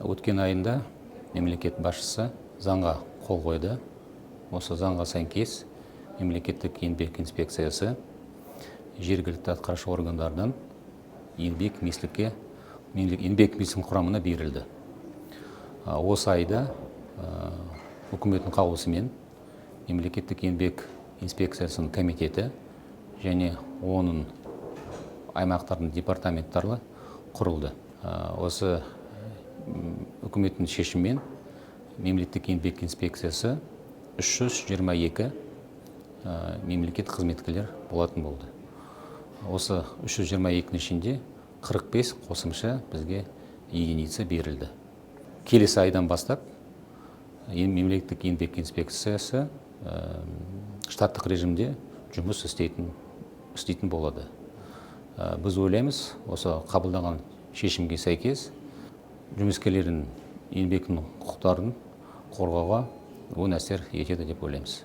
Өткен айында мемлекет басшысы заңға қол қойды. Осы заңға сәйкес мемлекеттік еңбек инспекциясы жергілікті атқарушы органдардан еңбек министрлікке, еңбек министрлігінің құрамына берілді. Осы айда үкіметтің қаулысымен мемлекеттік еңбек инспекциясының комитеті және оның аймақтардың департаменттары құрылды. Осы үкіметтің шешімімен мемлекеттік еңбек инспекциясы 322 мемлекет қызметкерлер болатын болды. Осы 322-нің ішінде 45 қосымша бізге единица берілді. Келесі айдан бастап мемлекеттік еңбек инспекциясы штаттық режимде жұмыс істейтін болады. Біз ойлаймыз, осы қабылданған шешімге сәйкес жұмыскерлердің еңбектің құқықтарын қорғауға оң әсер етеді деп ойлаймыз.